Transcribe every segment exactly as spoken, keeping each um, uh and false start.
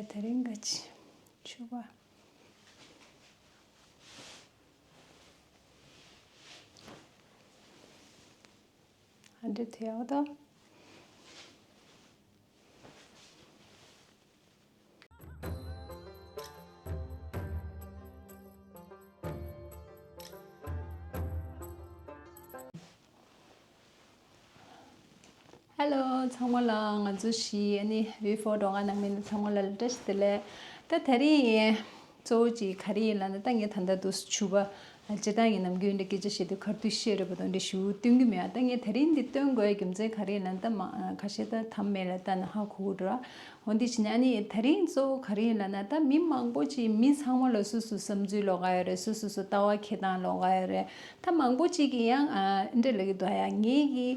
དེ་རིང་ག་ཅི་ཆུ་བ་ཧ་འདྲེ་ཐེའོ་ད། Hello ཚང་མ་ལ་ང་ཚོ་བཞི་ཨ་ནི་བི་ཕོར་འགྲོ་ང་ནང་མི་ཚང་མ་ལ་བཀྲ་ཤིས་བདེ་ལེགས། ད་དེ་རིང་གཙོ་བོ་གཅིག་ག་རེ་ཡིན་ལབ་ན། ད་ངས་ད་ལྟ་དུ་ཆུ་བ་སྤྱིར་བཏང་གི་ནམ་རྒྱུན་འདྲ་སྐད་ཆ་བཤད་དུས་ཁ་ཐུག་བཤད་རེད་པ་དང་འདྲ་ཞུ་སྟོན་གི་མེད། ད་ངས་དེ་རིང་འདི་སྟོན་དགོས་རྒྱུ་མཚན་ག་རེ་ཡིན་ལབ་ན། ད་མ་ཁ་ཤས་ད་དམ་མེད་ལ་ད་ན་ཧ་གོ་གི་འགྲོ། འོ་འདི་བྱས་ནས་ཨ་ནི་དེ་རིང་གཙོ་བོ་ག་རེ་ཡིན་ལབ་ན། ད་མི་མང་པོ་ཅིག་མི་ཚང་མ་ལ་སོ་སོ་བསམ་ཚུལ་ལོགས་ཀ་ཡོད་རེད། སོ་སོ་སོ་ལྟ་བ་འཁྱེར་སྟངས་ལོགས་ཀ་ཡོད་རེད། ད་མང་པོ་ཅིག་གིས་ཡང་ཨ་འདྲ་ལབ་ཀྱི་འདུག་ཡ། ངེད་ཀྱི་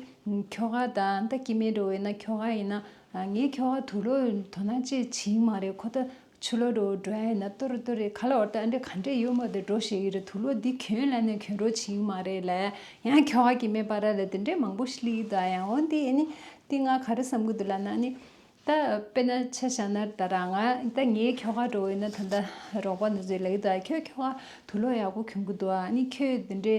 ཁྱོ་ག་དང་ད་སྐྱེ་དམན་འདྲ་བོ་ཡིན་ན། ཁྱོ་ག་ཡིན་ན་ཨ་ངའི་ཁྱོ་ག་དུག་ལོག་དོ་སྣང་ཅིག་བྱེད་ཀྱི་མ་རེད། ཁོ་ད་ཆུ་ལོག་འདྲ་བོ་འགྲོ་ཡ་ཡིན་ན་ཏོ་རེ་ཏོ་རེ་ག་ལ་བར་ད་ཨ་འདྲ་ག་འདྲས་ཡོད་མ་རེད་འགྲོ་བཤད་ཀྱི་རེད། དུག་ལོག་འདི་གྱོན་ལབ་ནས་གྱོན་རོགས་བྱེད་ཀྱི་མ་རེད་ལབ་ཡ། ཡང་ཁྱོ་ག་སྐྱེ་དམན་བར་ལ་དེ་འདྲས་མང་པོ་ཞིག་སླེབས་ཀྱི་འདུག་ཡ། འོ་འདི་ཨ་ནི་འདི་ང་ག་རེ་བསམ་གྱི་འདུག་ལབ་ན་ཨ་ནི། ད་དཔེར་ན་ཆ་བཞག་ན་ད་རང་ང་ད་ངའི་ཁྱོ་ག་འདྲ་བོ་ཡིན་ན། ད་ལྟ་རོགས་པ་འདི་ཚོས་ལབ་ཀྱི་འདུག་ཁྱོད་ཁྱོ་ག་དུག་ལོག་ཡག་པོ་གྱོན་གྱི་འདུག་ཨ་ནི་ཁྱོད་འདི་འདྲའི་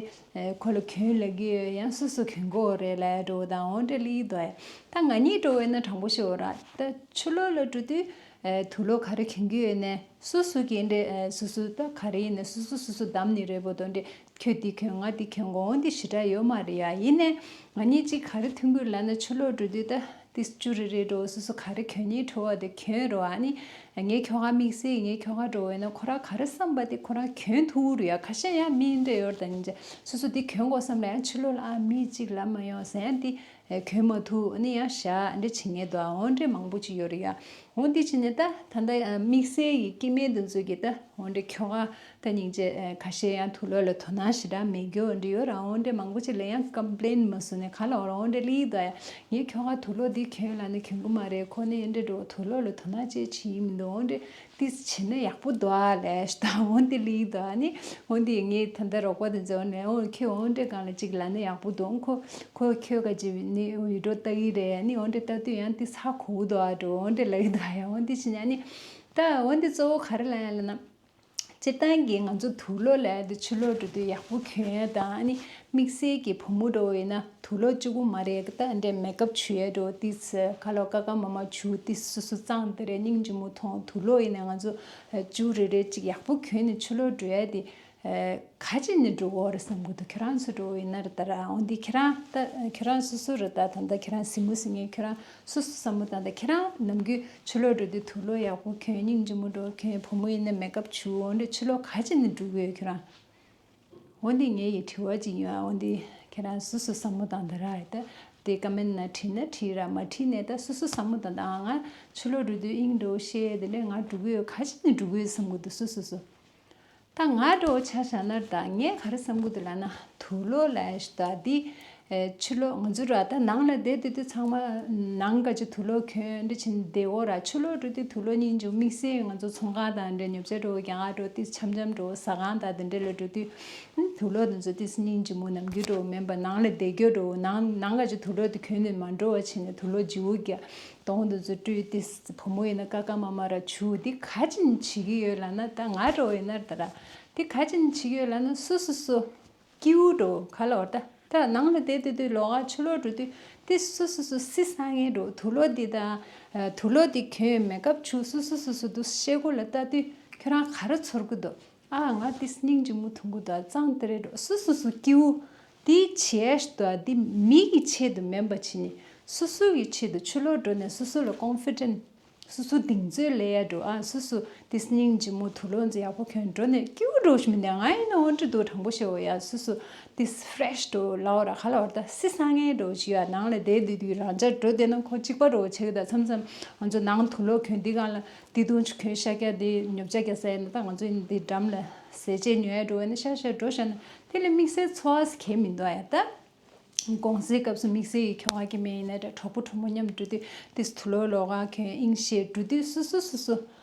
ཁོ་ལ་གྱོན་ལབ་ཀྱི་ཡོད། ཡང་སོ་སོ་གྱོན་གྱི་ཡོད་རེད་ལབ་འདྲ་བོ་དང་འོ་འདྲ་ལབ་ཀྱི་འདུག་ད་ང་གཉིས་འདྲ་བོ་ཡིན་ན་དྲང་པོ་བཤད་འོ་ར། ད་ཆུ་ལོག་ལ་འགྲོ་དུས་དུག་ལོག་ག་རེ་གྱོན་གྱི་ཡོད་ནས་སོ་སོ་གི་འདྲ་སོ་སོ་ད་ག་རེ་ཡིན་ན་སོ་སོ་སོ་སོ་བདམས་ནི་རེད་པ་དང་འདྲ། ཁྱོད་འདི་གྱོན་ང་འདི་གྱོན་དགོས་འོ་འདི་ཞེ་དྲག་ཡོད་མ་རེད་ཡ། ཡིན་ནས་ང་གཉིས་གཅིག་ག་རེ་མཐུན་གྱི་ཡོད་ལབ་ན། ཆུ་ལོག་འགྲོ་དུས་ད་ཏིས་ཅུ་རེ་རེ་འགྲོ་སོ་སོ་ག་རེ་གྱོན་སྙིང་བྲོ་བ་དེ་གྱོན་རོགས། ཨ་ནི་ངའི་ཁྱོ་ག་དམིགས་བསལ་ངའི་ཁྱོ་ག་འགྲོ་བས་ན་ཁོ་རང་ག་རེ་བསམ་པ་དེ་ཁོ་རང་གྱོན་ཐུབ་རེད་ཡ། ཁ་ཤས་ཡང་མི་འདྲ་ཡོད་ད་ཉིན་ཅེ་སོ་སོ་འདི་གྱོན་དགོས་བསམ་ལ་ཡང་ཕྱི་ལོགས་ལ་ཨ་མི་གཅིག་ལབ་མ་ཡོང་ཟེར་ཡང་འདི་གྱོན་མ་ཐུབ། ཨ་ནི་ཡང་བཞག་འདྲ་བྱེད་ངེས་འདུག་འོ་འདྲ་མང་པོ་ཅིག་ཡོད་རེད་ཡ། འོ་འདི་བྱས་ནས་ད་ད་ལྟ་དམིགས་བསལ་གྱི་སྐྱེ་དམན་འདི་ཚོ་གི་ད་འོ་འདྲ་ཁྱོ་ག་ད་སྙིང་རྗེ། ཁ་ཤས་ཡང་དུག་ལོག་ལ་དོ་སྣང་ཞེ་དྲག་མེད་རྒྱུ་འདྲ་ཡོད་ར། འོ་འདྲ་མང་པོ་ཅིག་ལ་ཡང་ཀམ་པི་ལེན་མ་བཟོ་ནས་ག་ལ་འོ་ར་འོ་འདྲ་ལི་དོ་ཡ། ངའི་ཁྱོ་ག་དུག་ལོག་འདི་གྱོན་ལབ་ནས་གྱོན་གི་མ་རེད། ཁོ་ནི་འདྲ་འགྲོ་དུག་ལོག་ལ་དོ་སྣང་ཅིག་བྱེད་ཀྱི་མི་འདུག་འོ་འདྲ་ཏིས་བྱེད་ན་ཡག་པོ་འདུག་ཨ་ལས་ད་འོ་འདི་ལི་དོ་ཨ་ནི་འོ་འདི་ངའི་ད་ལྟ་རོགས་པ་དེ་ཚོ་ནས་འོ་ཁྱོད་འོ་འདྲ་གང་ལ་ཅིག་ལབ་ན་ཡག་པོ་འདུག་ཁོ་ཁོ་ཁྱོད་ག་ཅི་ནི་འོ་ཡི་འགྲོ་ལྟ་གི་རེད། ཨ་ནི་འོ་འདྲ་ལྟ་དུས་ཡང་ཏིས་ཧ་གོ་གི་འདུག་ཨ་འགྲོ་འོ་འདྲ་ལ་ཡི་དོ་ཡ། འོ་འདི་བྱེད་ན་ཨ་ནི་ད་འོ་འདི་གཙོ་བོ་ག་རེ་ལབ་ཡ་ལབ་ན། སྤྱིར་བཏང་གི་ང་ཚོ་དུག་ལོག་ལབ་ཡ་དེ་ཆུ་ལོག་འགྲོ་དུས་ཡག་པོ་གྱོན་ཡ་དང་། ཨ་ནི་དམིགས་བསལ་གྱི་བུ་མོ་འདྲ་བོ་ཡིན་ན་དུག་ལོག་གཅིག་པུ་མ་རེད། ད་འདྲའི་མེ་ཀབ་བྱུག་ཡ་འདྲ་བོ་ཏིས་ཁ་ལོག་ཀ་ཀ་མ་མ་བྱུག་ཏིས་སོ་སོ་གཙང་དེ་རེད། སྙིང་རྗེ་མོ་མཐོང་། དུག་ལོག་ཡིན་ན་ང་ཚོ་ཅུ་རེ་རེ་ཅིག་ཡག་པོ་གྱོན་ནས་ཆུ་ལོག་འགྲོ་ཡ་དེ་ག་ཅི་ནས་འགྲོ་གི་ཡོད་རེད་བསམ་གི་འདུག་ཁྱོད་རང་ཚོ་འདྲ་བོ་ཡིན་ན་རེད་ད་ར། འོ་འདི་ཁྱོད་རང་ད་ཁྱོད་རང་སོ་སོ་རེད་ད། ད་ད་ཁྱོད་རང་གཟིགས་མོ་གཟིགས་མཁན་ཁྱོད་རང་སོ་སོ་བསམ་བློ་བཏང་། ད་ཁྱེད་རང་ནམ་རྒྱུན་ཆུ་ལོག་འགྲོ་དུས་དུག་ལོག་ཡག་པོ་གྱོན། སྙིང་རྗེ་མོ་འདྲ་བོ་གྱོན། བུ་མོ་ཡིན་ན་མེ་ཀབ་བྱུག་འོ་འདྲ་ཆུ་ལོག་ག་ཅི་ནས་འགྲོ་གི་ཡོད་ཁྱོད་རང་། འོ་འདི་ངའི་ཡི་དྲི་བ་ཅིག་ཡོད། འོ་འདི་ཁྱེད་རང་སོ་སོ་བསམ་བློ་བཏང་། ད་ར་ཡི་ད་དེ་ཀ་མེན་ན་བྲིས་ན་བྲིས་ར། མ་བྲིས་ནས་ད་སོ་སོ་བསམ་བློ་བཏང་། ད་ང་ཆུ་ལོག་འགྲོ་དུས་དབྱིངས་འདྲ་བོ་ཤེས་དེ་འདྲས་ང་འགྲོ་གི་ཡོད། ག་ཅི་ནས་འགྲོ་གི་ཡོད་བསམ་གི་འདུག་སོ་སོ་སོ། ད་ང་འདྲ་བོ་ཆ་བཞག་ན་ད་ངས་ག་རེ་བསམ་གི་འདུག་ལབ་ན། དུག་ལོག་ལབ་ཡ་ཞིག་ད་འདི་ཨེ་ཆུ་ལོག་ང་ཚོ་ར་ད་ནང་ལ་བསྡད་དུས་དུས་ཚང་མ་ནང་ག་ཅིག་དུག་ལོག་གྱོན་འདྲ་བྱས་ནས་བསྡད་འོ་ར། ཆུ་ལོག་འགྲོ་དུས་དུག་ལོག་སྙིང་རྗེ་མོ། དམིགས་བསལ་ང་ཚོ་ཚོང་ཁང་དང་འདྲ་ཉོ་ཆ་འདྲ་བོ་རྒྱ་གར་འདྲ་བོ་ཏིས་འཆམ་འཆམ་འདྲ་བོ་ཟ་ཁང་དང་དེ་འདྲ་ལ་འགྲོ་དུས་ཨ་དུག་ལོག་དེ་ཚོ་ཏིས་སྙིང་རྗེ་མོ་ནམ་རྒྱུན་འདྲ་བོ་མིན་པ་ནང་ལ་བསྡད་རྒྱུ་འདྲ་བོ། ནང་ནང་ག་ཅིག་དུག་ལོག་དེ་གྱོན་ནས་མ་འགྲོ་བ་བྱས་ནས་དུག་ལོག་བརྗེ་པོ་རྒྱག་གདོང་དེ་ཚོ་བཀྲུས་ཏེ། བུ་མོ་ཡིན་ན་ཀ་ཀ་མ་མ་ར་བྱུག་འདི་ག་ཅི་ནས་བྱེད་ཀྱི་ཡོད་ལབ་ན། ད་ང་འདྲ་བོ་ཡིན་ན་ད་ར་འདི་ག་ཅི་ནས་བྱེད་ཀྱི་ཡོད་ལབ་ན། སོ་སོ་སོ་སྐྱིད་པོ་འདྲ་བོ་ག་ལ་བར་ད་ད་ནང་ལ་བསྡད་དུས་དུས་ལོགས་ཀ་ཆུ་ལོག་འགྲོ་དུས་དེ་སོ་སོ་སོ་སི་སང་ངེ་འདྲ་བོ། དུག་ལོག་འདི་དང་དུག་ལོག་འདི་གྱོན། མེ་ཀབ་བྱུག་སོ་སོ་སོ་སོ་འདུག་ཤེལ་སྒོ་ལ་ལྟ་དུས་ཁྱོད་རང་ག་རེ་ཚོར་གི་འདུག་ཨ་ང་འདི་སྙིང་རྗེ་མོ་མཐོང་གི་འདུག་གཙང་དེ་རེད་འགྲོ། སོ་སོ་སོ་སྐྱིད་པོ། འདི་བྱས་ཤིག་འདུག་འདི་མི་གི་ཆེད་དུ་མིན་པ་བྱས་ནས་སོ་སོ་གི་ཆེད་དུ་ཆུ་ལོག་འགྲོ་ནས་སོ་སོ་ལ་ཀོན་ཕི་ཌེན་སོ་སོ་གདེང་ཚོད་སླེབས་ཡ་འགྲོ། ཨ་སོ་སོ་འདི་སྙིང་རྗེ་མོ་དུག་ལོག་འདི་ཡག་པོ་གྱོན་འགྲོ་ནས་སྐྱིད་པོ་འགྲོ་ཞིག་མི་འདུག་ང་ཡིན་ན་འོ་འདྲ་འདུག་དྲང་པོ་བཤད་འོ་ཡ། སོ་སོ་འདི་ཕི་རེ་ཤི་འགྲོ་ལབ་འོ་ར་ག་ལ་བར་ད་སི་སང་ངེ་འགྲོ་ཞིག་ཡ། ནང་ལ་བསྡད་དུས་དུས་རང་ཅག་འགྲོ་བསྡད་ན་ཁོ་གཅིག་པ་འགྲོ་བྱེད་གི་ད། མཚམས་མཚམས་ང་ཚོ་ནང་དུག་ལོག་གྱོན་འདི་གང་ལ། དེ་དུང་ཆུ་གྱོན་ཤ་རྒྱགས་དེ་ཉོ་ཆ་རྒྱགས་ཟ་ཡིན་ན། ད་ང་ཚོ་ཡིན་དེ་འགྲམ་ལ་ཟས་བཅད་ཉོ་ཡ་འགྲོ་བ་ནི་ཤ་ཤ་འགྲོ་ཤ་ན་དེ་ལས་དམིགས་བསལ་འཚོ་བ་ཟེར་གང་མི་འདུག་ཡ། ད་གུང་སེང་སྐབས་སུ་དམིགས་བསལ་གྱི་ཁྱོ་ག་སྐྱེ་དམན་ཡིན་ན་འདྲ་གྲོགས་པོ་གྲོགས་མོ་མཉམ་འགྲོ་དུས་དེ་དུག་ལོག་ལོགས་ཀ་གྱོན་དབྱིངས་ཤེས་འགྲོ་དུས་སོ་སོ་སོ་སོ་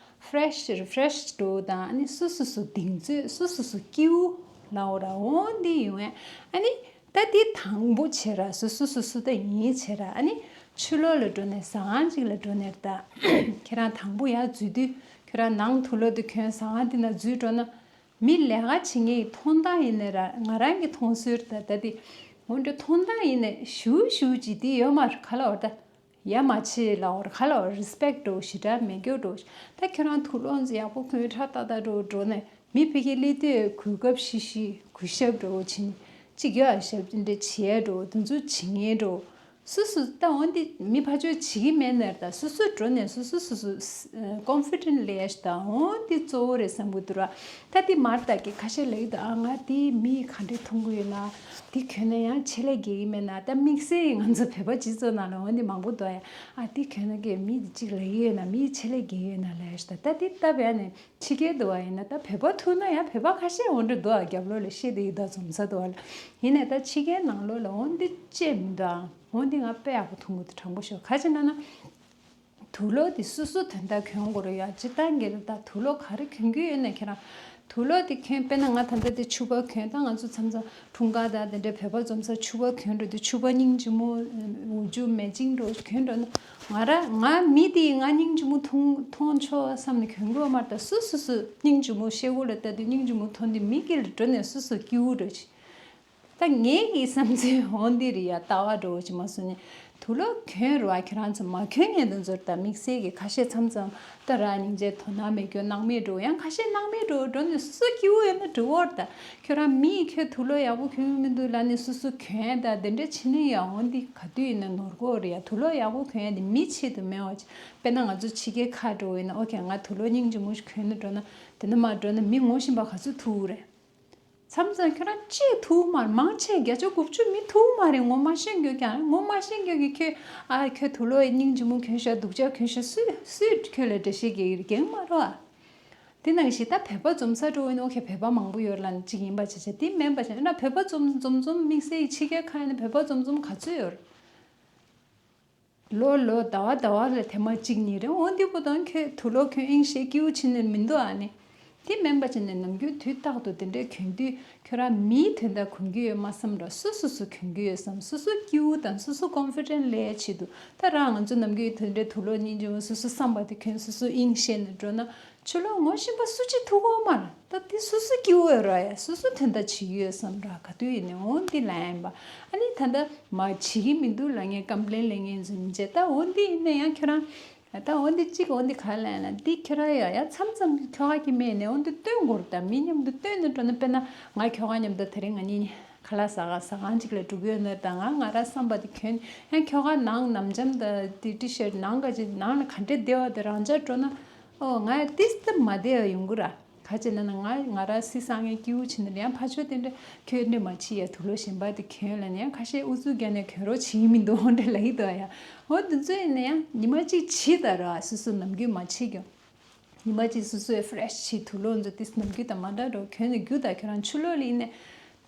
ཕི་རེ་ཤི་རི་ཕི་རེ་ཤི་འགྲོ་དང་། ཨ་ནི་སོ་སོ་སོ་གདེང་ཚོད་སོ་སོ་སོ་སྐྱིད་པོ་ལབ་འོ་ར། འོ་འདི་ཡོང་ཡ། ཨ་ནི་ད་འདི་དང་པོ་བྱས་ར་སོ་སོ་སོ་སོ་ད་ཡིན་བྱས་ར། ཨ་ནི། ཕྱི་ལོགས་ལ་འགྲོ་ནས་ཟ་ཁང་ཅིག་ལ་འགྲོ་ནས་ད་ཁྱེད་རང་དང་པོ་ཡར་འཛུལ་དུས་ཁྱེད་རང་ནང་དུག་ལོག་དེ་གྱོན་ཟ་ཁང་དེ་ན་འཛུལ་འགྲོ་ན། མི་ལས་ཀ་བྱེད་མཁན་གྱི་མཐོང་སྟངས་ཡིན་ནའི་ར་ང་རང་གི་མཐོང་ཚུལ་ད་ལྟ་དེ་འོ་འདྲ་མཐོང་སྟངས་ཡིན་ནའི་ཞུ་ཞུ་ཅིག་དེ་ཡོད་མ་རེད། ག་ལ་བར་ད་ཡ་མ་བྱེད་ལ་བར་ག་ལ་བར་རི་སི་པེག་འགྲོ་ཞེ་དྲག་མེད་རྒྱུ་འགྲོ། ད་ཁྱོད་རང་དུག་ལོག་ཡག་པོ་གྱོན་ཁྲ་ཏག་ཏག་འགྲོ་འགྲོ་ནས་མི་ཕ་གི་སླེབས་དུས་གོ་སྐབས་ཤིག་ཤིག་གུས་ཞབས་འགྲོ་བྱེད་ཅིག་ཡ་ཞབས་ཅིག་འདྲ་བྱེད་འགྲོ་དེ་ཚོ་བྱེད་ངེས་འགྲོ། སུ་སུ་ད་འོན་ཏེ་མི་ཕར་ཕྱོགས་བྱེད་ཀྱི་མེད་ནར་ད་སུ་སུ་འགྲོ་ནས་སུ་སུ་སུ་སུ་ཀོན་ཕི་ཌེན་ཊི་ལས་ད་འོན་ཏེ་གཙོ་བོ་རེད་བསམ་གི་འདུག་ར། ད་དེ་མར་ད་གི་ཁ་ཤས་ལེགས་ད་ཨ་ང་དེ་མི་ག་འདྲས་མཐོང་གི་ཡོད་ན། དེ་གྱོན་ན་ཡང་ཆེད་ལས་དགེ་གི་མེད་ན། ད་དམིགས་བསལ་ང་ཚོ་བོད་པ་སྤྱི་ཚོགས་ནང་ལ་འོན་ཏེ་མང་པོ་འདུག་ཡ། ཨ་དེ་གྱོན་ན་གི་མི་དེ་གཅིག་ལེགས་ཡོད་ན་མི་ཆེད་ལས་དགེ་ཡོད་ན་ལས་ད་ད་དེ་ལྟ་བས་ནས། ཕྱི་རྒྱལ་དུ་བ་ཡིན་ན་ད་བོད་པ་ཐུག་ན་ཡང་བོད་པ་ཁ་ཤས་འོ་འདྲ་འདུག་ཨ། རྒྱབ་ལོགས་ལ་བཤད་དེ་ཡི་ད་འཛོམས་ས་དུ་བ་ལ་ཡིན་ནས་ད་ཕྱི་རྒྱལ་ནང་ལོགས་ལ་འོ་འདི་བཅད་མི་འདུག་ཨ། འོ་འདི་ང་དཔེ་ཡག་པོ་མཐོང་གི་འདུག་དྲང་པོ་ཤོད་ག་ཅི་ན་ན། དུག་ལོག་དེ་སུ་སུ་དོན་དག་གྱོན་དགོས་རེད་ཡ། སྤྱིར་བཏང་གི་རེད་ད་དུག་ལོག་ག་རེ་གྱོན་གྱི་ཡོད་ན་ཁྱེད་རང་། དུག་ལོག་དེ་གྱོན་དཔེར་ན་ང་ད་ལྟ་དེ་ཕྱུ་པ་གྱོན་ད་ང་ཚོ་མཚམས་མཚམས། འཁྲུངས་སྐར་དང་དེ་འདྲའི་བོད་པ་འཛོམས་སར་ཕྱུ་པ་གྱོན་འགྲོ་དུས་ཕྱུ་པ་སྙིང་རྗེ་མོ་འུ་ཅུ་མེ་ཅིང་འགྲོ་གྱོན་འགྲོ་ན། ང་ར་ང་མི་དེས་ང་སྙིང་རྗེ་མོ་མཐོང་མཐོང་ཆོག་བསམ་ནས་གྱོན་དགོས་མ་རེད་ད། སུ་སུ་སུ་སྙིང་རྗེ་མོ་ཤེལ་སྒོ་ལ་ལྟ་དུས་སྙིང་རྗེ་མོ་མཐོང་དུས་མི་དཀྱིལ་ལ་འགྲོ་ནས་སུ་སུ་སྐྱིད་པོ་འགྲོ་ཅིག་ད་ངའི་གི་བསམ་ཚུལ་འོ་འདི་རེད་ཡ། ལྟ་བ་འགྲོ་ཅིག་མ་སོང་ནས་དུག་ལོག་གྱོན་རུ་བ་ཁྱེད་རང་ཚོ་མ་གྱོན་ངེས་དུ་འཛོར་ད་དམིགས་བསལ་གི་ཁ་ཤས་མཚམས་མཚམས། ད་ར་སྙིང་རྗེ་དོ་སྣང་མེད་རྒྱུ་སྣང་མེད་འགྲོ་ཡང་ཁ་ཤས་སྣང་མེད་འགྲོ་འགྲོ་ནས་སུ་སྐྱིད་པོ་ཡོད་ན་འགྲོ་བོར་ད། ཁྱོད་རང་མིས་ཁྱོད་དུག་ལོག་ཡག་པོ་གྱོན་གྱི་མི་འདུག་ལབ་ནས་སུ་སུ་གྱོན་ད་དེ་འདྲ་བྱེད་ནི་ཡ་འོན་ཏེ་ག་དུས་ཡིན་ན་ནོར་གོ་རེད་ཡ། དུག་ལོག་ཡག་པོ་གྱོན་ཡ་དེ་མི་ཆེད་དུ་མེད་བ་ཅི། དཔེར་ན་ང་ཚོ་ཕྱི་རྒྱལ་ཁ་འགྲོ་ཡིན་ན་ཨོ་ཁེ་ང་དུག་ལོག་སྙིང་རྗེ་མོ་ཞིག་གྱོན་ནས་འགྲོ་ན་དེ་ནས་མར་འགྲོ་ན་མི་ངོ་ཤེས་པ་ག་ཚོད་ཐུག་རེད། མཚམས་མཚམས་ཁྱོད་རང་གཅིག་ཐུག་མ་རེད། མང་ཆེ་བརྒྱ་ཆ་དགུ་བཅུ་མི་ཐུག་མ་རེད། ངོ་མ་ཤེས་མཁན་ཀྱང་ངོ་མ་ཤེས་མཁན་གྱི་ཁྱོད་ཨ་ཁྱོད་དུག་ལོག་སྙིང་རྗེ་མོ་གྱོན་ཤག་སྡུག་ཅག་གྱོན་ཤག་སུས་སུས་ཁྱོད་ལ་འགྲེལ་བཤད་རྒྱག་གི་རེད། རྒྱག་མ་རེད་ཨ། དེ་ནང་བཞིན་ད་བོད་པ་འཛོམས་ས་འགྲོ་ཡིན་ཨོ་ཁེ་བོད་པ་མང་པོ་ཡོད་ལ་གཅིག་ཡིན་པ་བྱས་བྱས་དེ་མིན་པ་བྱས་ན་བོད་པ་འཛོམས་འཛོམས་འཛོམས་དམིགས་བསལ་གྱི་ཕྱི་རྒྱལ་ཁག་ཡིན་ན་བོད་པ་འཛོམས་འཛོམས་ག་ཚོད་ཡོད་རེད། ལོ་ལོ་ཟླ་བ་ཟླ་བ་ལ་ཐེངས་མ་གཅིག་གཉིས་རེད། འོ་འདི་པོ་དང་ཁྱོད་དུག་ལོག་གྱོན་ཨིན་ཤེས་སྐྱིད་པོ་བྱེད་ནི་མི་འདུག་ཨ་ནི། དེ་མིན་པ་བྱས་ནས་ནམ་རྒྱུན་དུས་རྟག་ཏུ་དེ་འདྲའི་གྱོན་དུས་ཁྱོད་རང་མིའི་དོན་དག་གྱོན་གྱི་ཡོད་མ་བསམ་ར་སུ་སུ་སུ་གྱོན་གྱི་ཡོད་བསམ། སུ་སུ་སྐྱིད་པོ་དང་སུ་སུ་ཀོན་ཕི་ཌེན་ཊི་ལས་ཆེད་དུ་ད་རང་ང་ཚོ་ནམ་རྒྱུན་དེ་འདྲའི་དུག་ལོག་སྙིང་རྗེ་མོ་སུ་སུ་བསམ་པ་དེ་གྱོན་སུ་སུ་ཨིན་ཤེས་ནས་འགྲོ་ན། ཕྱི་ལོགས་ངོ་ཤེས་པ་སུ་གཅིག་ཐུག་གོ་མ་རེད། ད་དེ་སུ་སུ་སྐྱིད་པོ་ཡོད་ར་ཡ་སུ་སུ་དོན་དག་བྱེད་ཀྱི་ཡོད་བསམ་ར་ག་དུས་ཡིན་ནའི་འོ་འདི་ལ་ཡིན་པ། ཨ་ནི་ད་ལྟ་མ་བྱེད་ཀྱི་མི་འདུག་ལབ་མཁན་ཀམ་པི་ལེན་ལེན་མཁན་ཚོ་མི་བྱེད་ད། འོ་འདི་ཡིན་ན་ཡང་ཁྱོད་རང་ད་འོ་འདི་གཅིག་འོ་འདི་ག་ལ་ཡིན་ན་འདི་ཁྱོད་རང་ཡ་ཡ་མཚམས་མཚམས་ཁྱོ་ག་གི་མེད་ནས་འོ་འདི་སྟོན་དགོས་རེད། ད་མི་མཉམ་དུ་སྟོན་ནས་འགྲོ་ན་དཔེར་ན་ང་ཁྱོ་ག་མཉམ་དུ་དེ་རིང་ང་གཉིས་ཁ་ལག་ཟ་ག་ཟ་ཁང་གཅིག་ལ་འགྲོ་གི་ཡོད་ན་ད་ང་ང་རང་བསམ་པ་དེ་གྱོན་ཡང་ཁྱོ་ག་ནང་ནམ་འཇམ་ད་དེ་ཊི་ཤར་ནང་ག་ཅིག་ནང་ལ་ག་འདྲས་བདེ་བ་དེ་རང་འཇགས་འགྲོ་ན། ཨོ་ང་ཏིས་ཏི་མ་བདེ་བ་ཡོང་གི་ར། ག་ཅེ་ན་ན་ང་ང་ར་སི་སང་ངེ་སྐྱིའུ་ཆེ་ནི་ཡང་ཕ་ཆོས་དེ་འདྲ་ཁྱོད་འདྲ་མ་ཆི་ཡ་དུག་ལོག་གཞན་པ་དེ་གྱོན་ལ་ནི་ཡང་ཁ་ཤས་ཨུ་ཚུགས་རྒྱག་ནས་གྱོན་རོགས་བྱེད་མི་འདུག་འོ་འདྲ་ལ་ཡི་དོ་ཡ། འོ་དེ་ཚོ་ཡིན་ན་ཡང་ཉི་མ་གཅིག་བྱི་ད་ར་སུ་སུ་ནམ་རྒྱུན་མ་ཆི་གྱོ། ཉི་མ་གཅིག་སུ་སུ་ཧྥི་རེ་ཤི་ཆི་དུག་ལོག་འཛོ་ཏིས་ནམ་རྒྱུན་དང་མ་འདྲ་རོ་གྱོན་ནས་རྒྱུ་ད་ཁྱོད་རང་ཆུ་ལོག་ལ་ཡིན་ནས།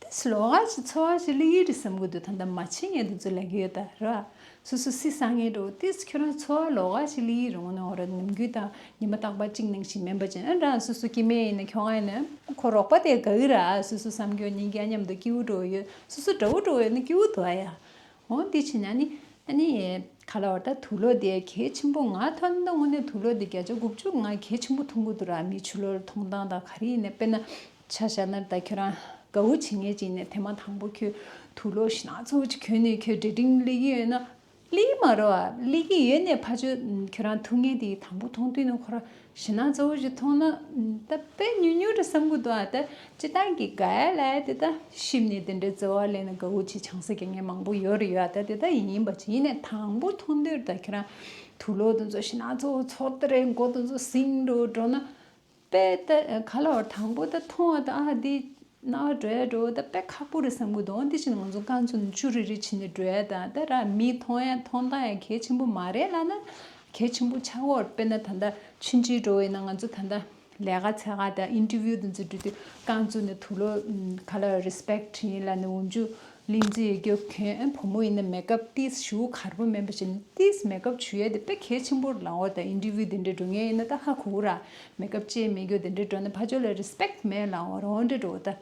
ཏིས་ལོག་ག་ཞིག་འཚོ་བ་ཞིག་ལི་ཡི་རི་བསམ་གི་འདུག་ད་ལྟ་མ་ཕྱིན་ངེས་དུ་ཚོ་ལ་གི་ཡོད་ད་ར། སོ་སོ་སི་སང་ངེ་འགྲོ་ཏིས་ཁྱོད་རང་འཚོ་བ་ལོག་ག་ཞིག་ལི་ཡི་རི་འོ་ན་འོ་ར་ནམ་རྒྱུན་ད་ཉི་མ་རྟག་པ་གཅིག་ནང་ཞིག་མིན་པ་ཅན་ཨ་ར་སོ་སོ་སྐྱི་མེད་ཡིན་ན་ཁྱོད་ང་ཡིན་ན་ཁོ་རོགས་པ་དེ་ག་གི་ར་སོ་སོ་བསམ་གྱོ་ཉིན་རྒྱ་མཉམ་དུ་སྐྱིའུ་འགྲོ་ཡོད་སོ་སོ་དགྲ་བོ་འགྲོ་ཡོད་ན་སྐྱིའུ་དོ་ཡ། འོ་འདི་ཕྱིན་ན་ནི། ཨ་ནི། ག་ལ་བར་ད་དུག་ལོག་དེ་གལ་ཆེན་པོ་ང་ཐོན་ད་དངོས་གནས་དུག་ལོག་དེ་བརྒྱ་ཆ་དགུ་བཅུ་ང་གལ་ཆེན་པོ་མཐོང་གི་འདུག་ར་མི་ཆུ་ལོག་མཐོང་སྟངས་དང་ག་རེ་ཡིན་ནའི་དཔེར་ན། ཆ་བཞག་ན་ད་ཁྱོད་རང་དགའ་བོ་བྱེད་མཁན་ཅིག་ཡིན་ནའི་ཐེངས་མ་དང་པོ་ཁྱོད་དུག་ལོག་ཞེ་ན་ཚ་བོ་ཅིག་གྱོན་ནས་ཁྱོད་ཌེ་ཊིང་སླེབས་ཀྱི་ཡོད་ན། སླེབས་མ་རེད་བ། སླེབས་ཀྱི་ཡོད་ནའི་ཕ་ཆོས་ཁྱོད་རང་ཐུག་མཁན་དེ་དང་པོ་མཐོང་དུས་ན་ཁོ་ར། ཞེ་ན་གཙོ་བོ་ཞིག་མཐོང་ན། ད་དཔེ་ཉུང་ཉུང་རེད་བསམ་གི་འདུག་ཨ། ད་སྤྱི་བཏང་གི་ག་ཡ་ལ་ཡ་དེ་ད་ཤིབ་ནས་དེ་འདྲའི་བརྩེ་བ་ལེན་ན་དགའ་བོ་ཆེ་ཆང་ས་རྒྱག་མཁན་མང་པོ་ཡོད་རེད་ཡོད་ཨ། ད་དེ་ད་ཡིན་པ་ཅི་ཡིན་ནའི་དང་པོ་མཐོང་དུས་ད་ཁྱོད་རང་དུག་ལོག་དེ་ཚོ་ཞེ་ན་གཙོ་བོ་ཚོགས་དེ་རེད་མགོ་དེ་ཚོ་སིང་འགྲོ་འགྲོ་ན། དཔེ་ད་ག་ལ་བར་དང་པོ་ད་མཐོང་བ་ད་ཨ་འདི། ན་བ་འགྲོ་ཡ་འགྲོ་ད་དཔེ་ཁག་པོ་རེད་བསམ་གི་འདུག་འདི་བཞིན་ང་ཚོ་རྐང་ཚོ་ནས་ཅུ་རི་རི་བྱས་ནས་འགྲོ་ཡ་དང་ད་ར་མི་མཐོང་ཡ་མཐོང་སྟངས་ཡ་གལ་ཆེན་པོ་མ་རེད་ལབ་ན་གལ་ཆེན་པོ་ཆགས་ཡོད་རེད། དཔེར་ན་ད་ལྟ་ཆུང་ཆུང་འགྲོ་ཡིན་ན་ང་ཚོ་ད་ལྟ་ལས་ཀ་འཚོལ་ག་དང་ཨིན་ཊར་བིའུ་དེ་ཚོ་འགྲོ་དུས་རྐང་ཚོ་ནས་དུག་ལོག་ག་ལ་རི་སི་པེག་ཊི་ཡིན་ལབ་ནས་འོག་འཇུག་གླིང་རྩེ་ཡོད་རྒྱུ་གྱོན་བུ་མོ་ཡིན་ན་མེག་ཨབ་ཏིས་ཞུ་གར་པོ་མེད་པ་བྱས་ནས་ཏིས་མེག་ཨབ་བྱུག་ཡས་དེ་དཔེ་གལ་ཆེན་པོ་རེད་ལབ་འོ། ད་ཨིན་ཊར་བིའུ་དེ་འདྲ་འགྲོ་མཁན་ཡིན་ན་ད་ཧ་གོ་གི་ར་མེག་ཨབ་བྱས་མེད་རྒྱུ་དེ་འདྲ་འགྲོ་ན་ཕ་ཆོས་ལ་རི་སི་པེག་ཊི་མེད་ལབ་འོ་རང་འདྲ་འགྲོ་ད།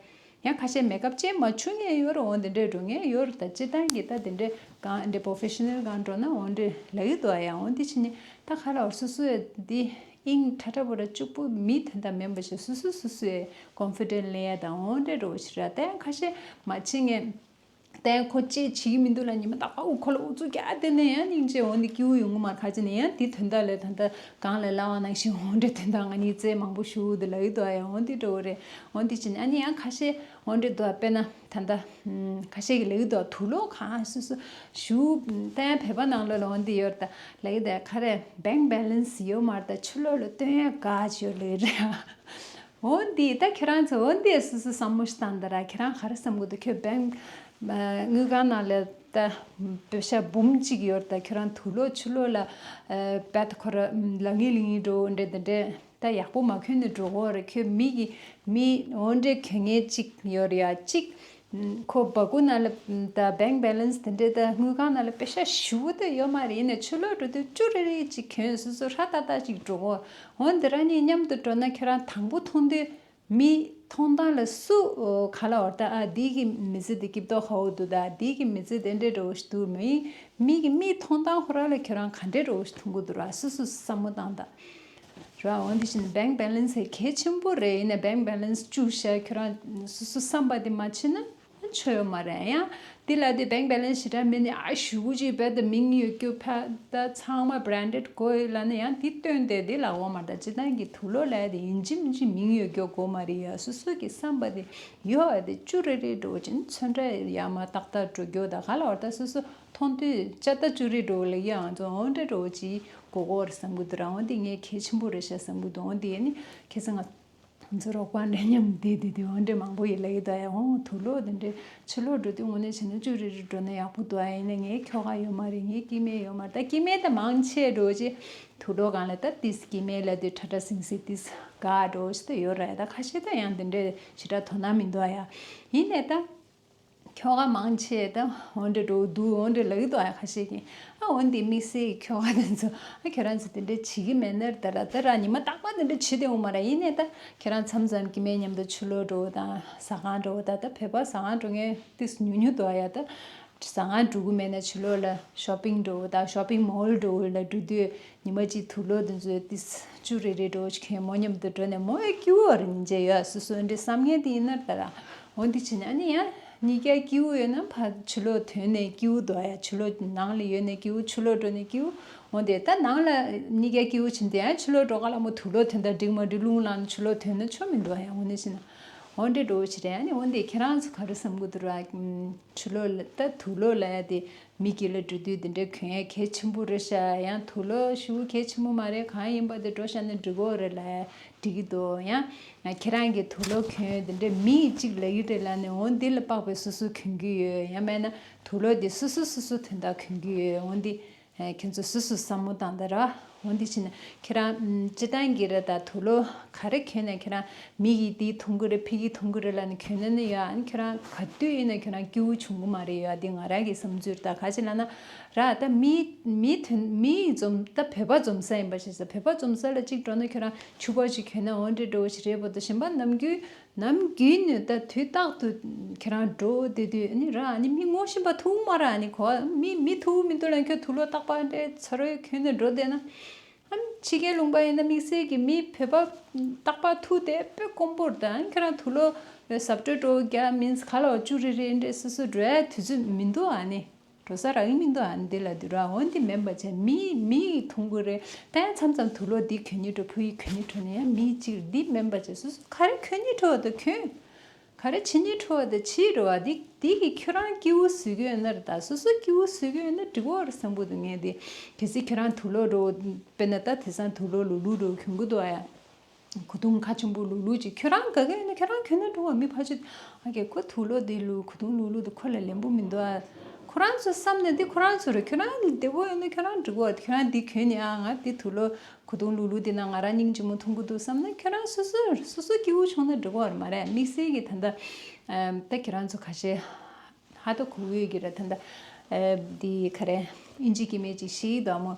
ཡང་ཁ་ཤས་མེག་ཨབ་ཅན་མ་བྱུང་མཁན་ཡོད་རེད། འོ་དེ་འདྲས་འགྲོ་མཁན་ཡོད་རེད། ད་སྤྱིར་བཏང་གི་ད་དེ་འདྲས་གང་འདྲས་པོ་རོ་ཕེ་ཤི་ནལ་གང་འགྲོ་ན་འོ་འདྲས་ལབ་ཀྱི་འདུག་ཨ། ཡང་འོ་འདི་བྱས་ནས་ད་ག་ལ་བར་སོ་སོས་འདི་དབྱིངས་ཁྲ་ཁྲ་པོ་ར་གཅིག་པུ་མི་དེ་འདྲ་མིན་པ་ཞིག་སོ་སོ་སོ་སོས་ཀོན་ཕི་ཌེན་ཊི་ལེན་ཡ་དང་འོ་འདྲས་འགྲོ་བ་ཞིག་ར། ད་ཡང་ཁ་ཤས་མ་བྱེད་མཁན། ད་ཁོ་ཅི་བྱེད་ཀྱི་མི་འདུག་ལ། ཉི་མ་རྟག་པར་འུ་ཁོ་ལ་ཨུ་ཚུགས་རྒྱག་བསྡད་ན་ཡང་སྙིང་རྗེ། འོ་འདི་སྐྱིད་པོ་ཡོང་གི་མ་རེད། ཁ་ཅིག་ནས་ཡང་འདི་དོན་དག་ལས་ད་ལྟ་གང་ལས་སླ་བ་ནང་བཞིན་འོ་འདྲས་དོན་དག་ང་གཉིས་རྩེད་མང་པོ་ཞུ་འདི་ལབ་ཀྱི་འདུག་ཨ། ཡང་འོ་འདི་འགྲོ་གི་རེད། འོ་འདི་བྱས་ནས་ཨ་ནི་ཡང་ཁ་ཤས་འོ་འདྲས་འདུག་ཨ། དཔེར་ན་ད་ལྟ་ཁ་ཤས་ཀྱིས་ལབ་ཀྱི་འདུག་ཨ། དུག་ལོག་གང་སོ་སོ་ཞུ་ད་ཡང་བོད་པ་ནང་ལོགས་ལ་འོ་འདི་ཡོད་རེད། ད་ལབ་ཀྱི་འདུག་ཨ། ག་རེ་བེང་ཀི་བེ་ལན་སི་ཡོད་མ་རེད། ད་ཕྱི་ལོགས་ལ་སྟོན་ཡ་དགའ་ཅིག་ཡོད་ལབ་ཀྱི་རེད་ཨ། འོ་འདི་ད་ཁྱེད་རང་ཚོ་འོ་འདི་སོ་སོ་བསམ་བློ་ཞིག་བཏང་དང་ར། ཁྱེད་རང་ག་རེ་བསམ་གྱི་འདུག་ཁྱོད་བེང་ཨ་དངུལ་ཁང་ནང་ལ་ད་པེ་ཤ་འབུམ་གཅིག་ཡོད་རེད། ད་ཁྱོད་རང་དུག་ལོག་ཕྱི་ལོགས་ལ་ཨ་བེད་ཁོ་ར་ལ་ངེ་ལི་ངེ་འགྲོ་འདྲེ་འདི་འདྲེ་ད་ཡག་པོ་མ་གྱོན་ནས་འགྲོ་གོ་རེད། ཁྱོད་མི་གི་མི་འོ་འདྲེ་གྱོན་མཁན་གཅིག་ཡོད་རེད་ཡ། གཅིག་ཁོ་སྦ་ཁུག་ནང་ལ་ད་བེང་ཀི་བེ་ལན་སི་དེ་འདྲས་ད་དངུལ་ཁང་ནང་ལ་པེ་ཤ་ཞེ་པོ་ད་ཡོད་མ་རེད། ཡིན་ནའི་ཕྱི་ལོགས་འགྲོ་དུས་ཅུ་རེ་རེ་ཅིག་གྱོན་སོ་སོ་ཧྲ་ཏག་ཏག་ཅིག་འགྲོ་གོ། འོ་འདི་རང་གཉིས་མཉམ་དུ་འགྲོ་ན་ཁྱོད་རང་དང་པོ་མཐོང་དུས་མི་མཐོང་སྟངས་ལ་སུ་ག་ལ་བར་ད་ཨ་འདི་གི་མི་ཚེ་འདི་སྐྱིད་མདོག་ཁ་པོ་འདུག་ད་འདི་གི་མི་ཚེ་དེ་འདྲས་འགྲོ་ཞིག་འདུག་མི་མི་གི་མི་མཐོང་སྟངས་ཁོ་རང་ལ་ཁྱོད་རང་ག་འདྲས་འགྲོ་ཞིག་མཐོང་གི་འདུག་ར། སོ་སོ་བསམ་བློ་བཏང་ད། ར། འོ་འདི་བཞིན་བེང་ཀི་བེ་ལན་སི་གལ་ཆེན་པོ་རེད། ཡིན་ནའི་བེང་ཀི་བེ་ལན་སི་བཅུག་བཞག་ཁྱོད་རང་སོ་སོ་བསམ་པ་དེ་མ་བྱེད་ན་ཆོ་ཡོད་མ་རེད། ཡང་འདི་ལ་དེ་བེང་ཀི་བེ་ལན་སི་ཞེ་དྲག་མེད་ནས་ཨ་ཞེ་པོ་ཅིག་བེད་དེ་མིང་ཡོད་རྒྱུ་ཕ་ད་ཚང་མ་བྷ་རན་ཌེཌ་དགོས་ཡོད་ལབ་ན་ཡང་འདི་སྟོན་དེ་འདི་ལ་འོ་མ་ད་སྤྱིར་བཏང་གི་དུག་ལོག་ལ་དེ་ཡིན་གཅིག་མིན་གཅིག་མིང་ཡོད་རྒྱུ་དགོས་མ་རེད། ཡ་སོ་སོ་གི་བསམ་པ་དེ་ཡོད་ཨ་དེ་ཅུ་རེ་རེ་འགྲོ་ཅིན་ཚོན་ཁྲ་ཡ་མ་ཏག་ཏག་འགྲོ་རྒྱུ་ད་ག་ལ་བར་ད་སོ་སོ་མཐོང་དུས་ཅ་ད་ཅུ་རེ་འགྲོ་ལ་ཡ་ང་ཚོ་འོ་འདྲ་འགྲོ་ཅིག་གོ་གོ་རེད་བསམ་གི་འདུག་ར། འོ་འདི་ངས་གལ་ཆེན་པོ་རེད་ཤག་བསམ་གི་འདུག་འོ་འདི་ཡ་ནི་ཁ་སང་ང་ཚོ་རོགས་པ་འདྲ་མཉམ་བསྡད་དེ་དུས་འོ་འདྲ་མང་པོ་ཡིན་ལབ་ཡོད་ད། ཡ་འོང་དུག་ལོག་དེ་འདྲའི་ཕྱི་ལོགས་འགྲོ་དུས་དངོས་གནས་བྱས་ན་ཅུ་རེ་རེ་འགྲོ་ན་ཡག་པོ་འདུག་ཨ། ཡིན་ནའི་ངའི་ཁྱོ་ག་ཡོད་མ་རེད། ངའི་སྐྱེ་དམན་ཡོད་མ་རེད། ད་སྐྱེ་དམན་ད་མང་ཆེ་འགྲོ་ཅེ་དུག་ལོག་སྒང་ལ་ད་ཏིས་སྐྱེ་དམན་ལ་དུས་ཁྲ་ཁྲ་སིང་སིང་ཏིས་དགའ་འགྲོ་ཅེ་ད་ཡོད་རེད། ད་ཁ་ཤས་ད་ཡང་དེ་འདྲའི་ཞེ་དྲག་དོ་སྣང་མི་འདུག་ཨ། ཡ་ཡིན་ནའི་ད། ཁྱོ་ག་མང་ཆེ་ད་འོ་འདྲ་འགྲོ་འདུག་འོ་འདྲ་ལབ་ཀྱི་འདུག་ཨ། ཁ་ཤས་ཀྱིས་ཨ་འོ་འདི་དམིགས་བསལ་གྱི་ཁྱོ་ག་དེ་ཚོ་ཨ་ཁྱོད་རང་ཚོ་དེ་འདྲ་བྱེད་ཀྱི་མེད་ན་ད་ར་ད་ར་ཉི་མ་རྟག་པར་དེ་འདྲ་བྱེད་དེ་འོང་མ་ར། ཡིན་ནའི་ད་ཁྱོད་རང་མཚམས་མཚམས་སྐྱེ་དམན་མཉམ་དུ་ཕྱི་ལོགས་འགྲོ་དང་ཟ་ཁང་འགྲོ་ད་ད་བོད་པ་ཟ་ཁང་འགྲོ་མཁན་ཏིས་ཉུང་ཉུང་འདུག་ཨ། ཡ་ད་ཟ་ཁང་འགྲོ་གི་མེད་ན་ཕྱི་ལོགས་ལ་ཤོ་པིང་འགྲོ་དང་ཤོ་པིང་མོལ་འགྲོ་ལ་འགྲོ་དུས་ཉི་མ་གཅིག་དུག་ལོག་དེ་ཚོས་ཏིས་ཅུ་རེ་རེ་འགྲོ་ཅིག་ཁྱོད་མོ་མཉམ་དུ་འགྲོ་ནས་མོ་ཨེ་སྐྱིད་པོ་རེད་ཉིན་བྱེད་ཡོད་སོ་སོ་འདྲའི་བསམ་ངན་དེ་ཡིན་ན་ད་ར། འོ་འདི་བྱས་ནས་ཨ་ནི་ཡང་གཉིས་ཀ་སྐྱིད་པོ་ཡོད་ན་ཕ་ཕྱི་ལོགས་ཐོན་ནས་སྐྱིད་པོ་འདུག་ཨ། ཡ་ཕྱི་ལོགས་ནང་ལ་ཡོད་ནས་སྐྱིད་པོ་ཕྱི་ལོགས་འགྲོ་ནས་སྐྱིད་པོ། འོ་དེ་ད་ནང་ལ་གཉིས་ཀ་སྐྱིད་པོ་བྱིན་དེ་ཡང་ཕྱི་ལོགས་འགྲོ་ག་ལ་མོ་དུག་ལོག་ཐོན་ད་འགྲིག་མ་འགྲིག་རླུང་ལངས་ནས་ཕྱི་ལོགས་ཐོན་ན་ཆོ་མི་འདུག་ཨ། ཡ་འོ་འདི་བྱས་ན་འོ་འདྲེ་འགྲོ་བྱེད་རེད། ཨ་ནི་འོ་འདི་ཁྱེད་རང་ཚོ་ག་རེ་བསམ་གི་འདུག་ར། ཕྱི་ལོགས་ལ་ད་དུག་ལོག་ལ་ཡ་དེ་མི་དགེ་ལ་འགྲོ་དུས་དེ་འདྲ་གྱོན་ཡ་གལ་ཆེན་པོ་རེད་ཤག་ཡང་དུག་ལོག་ཞུ་གལ་ཆེན་པོ་མ་རེད། གང་ཡིན་པ་དེ་འགྲོ་ཤག་ན་འགྲིག་གོ་རེད་ལ་འགྲིག་གི་འདུག་ཡང་ཁྱེད་རང་གིས་དུག་ལོག་གྱོན་དེ་འདྲ་མི་གཅིག་ལ་ཡི་རེད་ལ་ནི་འོ་འདི་ལ་དཔག་པའི་སོ་སོ་གྱོན་གི་ཡོད། ཡང་མེད་ན་དུག་ལོག་དེ་སོ་སོ་སོ་སོ་དོན་དག་གྱོན་གི་ཡོད། འོ་འདི་ཁྱེད་ཚོ་སོ་སོ་བསམ་བློ་བཏང་དང་ར། འོ་འདི་བྱས་ན་ཁྱེད་རང་སྤྱི་བཏང་གི་རེད་ད་དུག་ལོག་ག་རེ་གྱོན་ནས་ཁྱེད་རང་མི་གིས་འདི་མཐོང་གི་རེད་ཕ་གིས་མཐོང་གི་རེད་ལ་ནི་གྱོན་ན་ནི་ཡ་ཨ་ནི་ཁྱེད་རང་ག་དུས་ཡིན་ན་ཁྱེད་རང་སྐྱིད་པོ་བྱུང་གི་མ་རེད་ཡ། འདི་ང་རང་གི་བསམ་ཚུལ་ད་ག་ཅི་ལབ་ན་ར་ད་མི་མི་དོན་མི་འཛོམས་ད་བོད་པ་འཛོམས་ས་ཡིན་པ་ཞིག་ས་བོད་པ་འཛོམས་ས་ལ་གཅིག་འགྲོ་ན་ཁྱེད་རང་ཕྱུ་པ་ཅིག་གྱོན་ན་འོ་འདྲ་འགྲོ་བ་ཞིག་རེད་པོ་ད་གཞན་པ་ནམ་རྒྱུན། ནམ་རྒྱུན་ནས་ད་དུས་རྟག་ཏུ་ཁྱེད་རང་འགྲོ་བསྡད་དུས་ཨ་ནི་ར་ཨ་ནི་མི་ངོ་ཤེས་པ་ཐུག་མ་ར་ཨ་ནི་གོ་མི་མི་ཐུག་མི་འདུག་ལ་ཁྱོད་དུག་ལོག་རྟག་པར་འདྲེ་ཚ་རོས་ཁྱོད་ནས་འགྲོ་བསྡད་ན་ཨ་ནི་ཕྱི་རྒྱལ་ལུང་པ་ཡིན་ན་དམིགས་བསལ་གྱི་མི་བོད་པ་རྟག་པར་ཐུག་དེ་དཔེ་དཀོན་པོ་རེད། ཨ་ནི་ཁྱེད་རང་དུག་ལོག་ཟབ་སྤྲོས་འགྲོ་རྒྱ་མིན་ག་ལ་བ་ཅུ་རེ་རེ་འདྲེ་སོ་སོ་འགྲོ་ཡ་དུས་ཚོད་མི་འདུག་ཨ་ནི། འགྲོ་ས་རག་གི་མི་འདུག་ཨ་ནི་འདི་ལ་འདི་ར་འོན་ཏེ་མེད་པ་བྱས་མི་མི་ཡིས་མཐོང་གི་རེད། ད་ཡང་མཚམས་མཚམས་དུག་ལོག་འདི་གྱོན་ནི་འགྲོ་ཕུ་ཡིས་གྱོན་ནི་འགྲོ་ནི་ཡང་མི་གཅིག་འདི་མེད་པ་བྱས་སོ་སོ་ག་རེ་གྱོན་ནི་འགྲོ་བ་དང་གྱོན། ག་རེ་བྱེད་ནི་འགྲོ་བ་དང་བྱེད་འགྲོ་བ་འདི་འདི་གི་ཁྱོད་རང་སྐྱིད་པོ་བཟོ་གི་ཡོད་ན་རེད། ད་སོ་སོ་སྐྱིད་པོ་བཟོ་གི་ཡོད་ན་འགྲིག་གོ་རེད་བསམ་གི་འདུག་ངས་འདི་གལ་སྲིད་ཁྱོད་རང་དུག་ལོག་འགྲོ་དཔེར་ན་ད་དེང་སང་དུག་ལོག་ལུག་ལུག་འགྲོ་གྱོན་གི་འདུག་ཨ་ཡ། གོས་ཐུང་ཁ་ཆེན་པོ་ལུག་ལུག་ཅིག་ཁྱོད་རང་དགའ་གི་ཡོད་ན་ཁྱོད་རང་གྱོན་ན་འགྲོ་བ། མི་ཕལ་ཆེར་ཨ་ཀྱེ་ཁོ་དུག་ལོག་འདི་ལུག་གོས་ཐུང་ལུག་ལུག་འདི་ཁོ་ལ་ལེན་པོ་མི་འདུག་ཨ། ཁོ་རང་ཚོ་བསམ་ནས་འདི་ཁོ་རང་ཚོ་རེད། ཁྱོད་རང་བདེ་པོ་ཡོད་ན་ཁྱོད་རང་འགྲིག་གོ་ཁྱོད་རང་འདི་གྱོན་ནས་ཨ་ང་འདི་དུག་ལོག་གོས་ཐུང་ལུག་ལུག་འདི་ན་ང་རང་སྙིང་རྗེ་མོ་མཐོང་གི་འདུག་བསམ་ན་ཁྱོད་རང་སོ་སོ་སོ་སོ་སྐྱིད་པོ་བྱུང་ན་འགྲིག་གོ་རེད་མ་རེད། དམིགས་བསལ་གྱི་ད་ལྟ་ད་ཁྱེད་རང་ཚོ་ཁ་ཤས། ཧ་ཏོ་གུ་གུའི་གི་རེད་ད་ལྟ། ཨེ་འདི་ག་རེ། ཨིན་ཇི་སྐྱེ་དམན་ཅིག་ཤེས་ཀྱི་འདུག་མོ།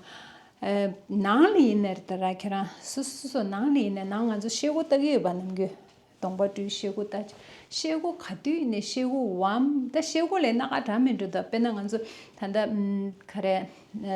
ཨེ་ནང་ལ་ཡིན་ནའི་རེད་ད་ར་ཁྱེད་རང་སོ་སོ་སོ་སོ་ནང་ལ་ཡིན་ནའི་ནང་ང་ཚོ་ཤེལ་སྒོ་ལྟ་གི་ཡོད་པ་ནམ་རྒྱུན། གདོང་པ་བཀྲུས། ཤེལ་སྒོ་བཏགས། ཤེལ་སྒོ་ག་དུས་ཡིན་ནའི་ཤེལ་སྒོ་ཝམ། ད་ཤེལ་སྒོ་ལས་སྣ་ཁ་འདྲ་མི་འདྲ་འདུག་དཔེར་ན་ང་ཚོ་ད་ལྟ་ཨམ་ག་རེ་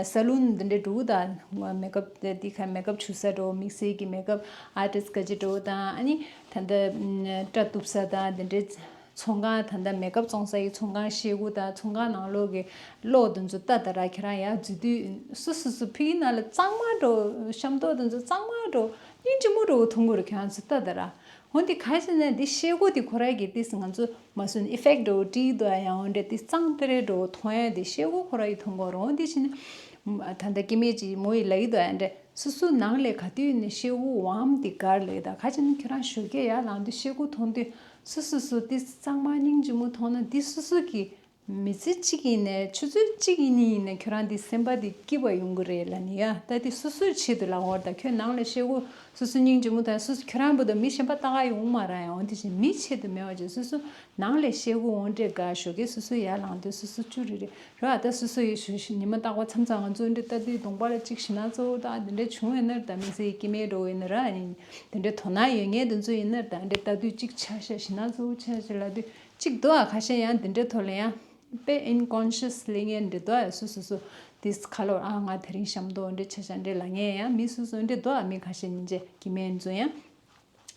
ས་ལུན་འདི་འདྲའི་འགྲོ་གི་འདུག་མེ་ཀབ་འདི་ག་མེ་ཀབ་བྱུག་ས་འགྲོ། དམིགས་བསལ་གྱི་མེ་ཀབ་ཨར་ཊིསི་ག་ཅི་འགྲོ་དང་། ཨ་ནི་ད་ལྟ་ཨམ་སྐྲ་གཏུབ་ས་དང་འདི་འདྲའི་ཚོང་ཁང་། ད་ལྟ་མེ་ཀབ་བཙོང་ས་ཡི་ཚོང་ཁང་ཤེལ་སྒོ་དང་ཚོང་ཁང་ནང་ལོགས་ཀྱི་གློག་དེ་ཚོ་ལྟ་ད་ར། ཁྱེད་རང་ཡར་འཛུལ་དུས་སོ་སོ་སོ་ཕི་གི་ནང་ལ་གཙང་མ་འགྲོ། ཤམ་ཐོག་དེ་ཚོ་གཙང་མ་འགྲོ། སྙིང་རྗེ་མོ་འགྲོ་མཐོང་གི་རེད། ཁྱེད་རང་ཚོ་ལྟ་ད་ར། འོ་འདི་ག་ཞིག་ནས་འདི་ཤེལ་སྒོ་འདི་ཁོ་རང་གི་ཏིས་ང་ཚོ་མ་སུ་ཨི་ཕེག་འགྲོ་བྲིས་འདུག་ཡང་འོ་འདྲ་ཏིས་གཙང་ཏེ་རེ་འགྲོ་མཐོང་ཡ་འདི་ཤེལ་སྒོ་ཁོ་རང་གི་མཐོང་གི་རེད། འོ་འདི་ཞིག་ནས་ད་ལྟ་སྐྱེ་དམན་ཅིག་མོ་ཡི་ལ་ཡི་འདུག་ཡང་འདྲ། སོ་སོ་ནང་ལས་ག་དུས་ནས་ཤེལ་སྒོ་ཝམ་འདི་གར་ལས་ད་ག་ཅི་ནས་ཁྱོད་རང་ཞོགས་ཀས་ཡར་ལངས་དུས་ཤེལ་སྒོ་མཐོང་དུས་སོ་སོ་སོ་ཏིས་གཙང་མ་སྙིང་རྗེ་མོ་མཐོང་ན་འདི་སོ་སོ་གི་མི་ཚེ་གཅིག་ཡིན་ནའི་ཆུ་ཚོད་གཅིག་ཡིན་ནི་ཡིན་ནའི་ཁྱོད་རང་འདི་སེམས་པ་འདི་སྐྱིད་པ་ཡོང་གི་རེད་ལབ་ནི་ཡ། ད་འདི་སོ་སོའི་ཆེད་དུ་ལབ་དགོས་རེད། ད་ཁྱོད་ནང་ལ་ཤེལ་སྒོ་སོ་སོ་སྙིང་རྗེ་མོ་དང་སོ་སོ་ཁྱོད་རང་བུ་དང་མི་གཞན་པ་ལྟ་ག་ཡོང་མ་ར་ཡང་འོ་འདི་བཞིན་མི་ཆེད་དུ་མེད་པ་ཅིག་སོ་སོ་ནང་ལས་ཤེལ་སྒོ་འོ་འདྲས་ག་ཞོགས་ཀས་སོ་སོ་ཡར་ལངས་དུས་སོ་སོ་ཅུ་རེ་རེ་ར། ད་སོ་སོ་ཡི་ཞོ་ཞོ་ཉི་མ་རྟག་པ་མཚམས་མཚམས་ང་ཚོ་འདི་ལྟ་དུས་གདོང་པ་ལ་གཅིག་ཞི་ན་གཙོ་བོ་ད་འདི་འདྲས་བྱུང་ཡོད་ན་ར། ད་དམིགས་བསལ་སྐྱེ་དམན་འགྲོ་ཡོད་ན་ར། ཨ་ནི་འདི་འདྲས་དོ་སྣང་ཡོད་མཁན་དེ་ཚོ་ཡིན་ན་ར། ད་འདི་ལྟ་དུས་གཅིག་ཆ་ཤ་ཞི་ན་གཙོ་བོ་ཆ་ཤ་ལབ་དུས་གཅིག་འདུག་ཨ། ཁ་ཤས་ཡང་འདི་འདྲས་ཐོག་ལ་ཡང་དཔེ་ཨིན་ཀོན་ཤི་ཡས་ལབ་མཁན་འདྲ་འདུག་ཨ། སོ་སོ་སོ་ཏིས་ཁ་ལོ་ཨ་ང་དེ་རིང་ཤམ་ཐོག་འདྲ་ཆ་ཤ་འདྲ་ལབ་མཁན་ཡང་མི་སོ་སོ་འདྲ་འདུག་ཨ། མི་ཁ་ཤས་སྙིང་རྗེ་སྐྱེ་དམན་ཚོ་ཡང་།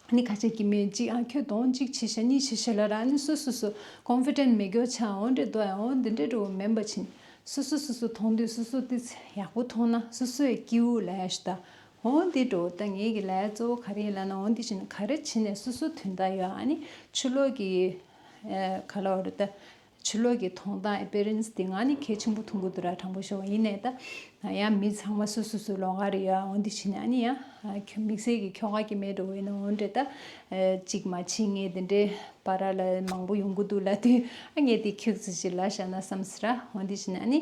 ཨ་ནི་ཁ་ཤས་སྐྱེ་དམན་གཅིག་ཨ་ཁྱོད་གདོང་གཅིག་ཆེ་ཤ་གཉིས་ཆེ་ཤ་ལབ་ར། ཨ་ནི་སོ་སོ་སོ་ཀོན་ཕི་ཌེན་ཊི་མེད་རྒྱུ་ཆགས། འོ་འདྲ་འདུག་ཨ། འོ་འདི་འདྲ་འགྲོ་མིན་པ་བྱས་ནས་སོ་སོ་སོ་སོ་མཐོང་དུས་སོ་སོ་ཏིས་ཡག་པོ་མཐོང་ན་སོ་སོ་ཡི་སྐྱིད་པོ་ལབ་ཡ་ཞིག་ད། འོ་འདི་འགྲོ་ད་ངེད་ཀྱི་ལབ་ཡ་གཙོ་བོ་ག་རེ་ཡིན་ལབ་ན། འོ་འདི་བྱས་ནས་ག་རེ་བྱས་ནས་སོ་སོ་དོན་དག་ཡོད། ཨ་ནི་ཕྱི་ལོགས་ཀྱི་ཨ་ག་ལབ་དགོས་རེད་ད། ཕྱི་ལོགས་ཀྱི་མཐོང་སྟངས་ཨེ་པི་ཡ་རན་སི་དེ་ང་ནི་གལ་ཆེན་པོ་མཐོང་གི་འདུག་ར། དྲང་པོ་ཞུ་བ་ཡིན་ནའི་ད་ཡང་མི་ཚང་མ་སོ་སོ་སོའི་ལོགས་ཀ་རེད་ཡ། འོ་འདི་བྱས་ནས་ཨ་ནི་ཡང་ཁྱོད་དམིགས་བསལ་གྱི་ཁྱོ་ག་སྐྱེ་དམན་འགྲོ་ཡིན་ན་འོ་འདྲ་ད་གཅིག་མ་བྱེད་མཁན་དེ་འདྲའི་བར་ལ་མང་པོ་ཡོང་གི་འདུག་ལབ་དུས་ཨ་ངས་དེ་ཁྱོད་ཚོ་ཞིག་ལབ་བཞག་ན་བསམ་སྲིད་ར། འོ་འདི་བྱས་ནས་ཨ་ནི་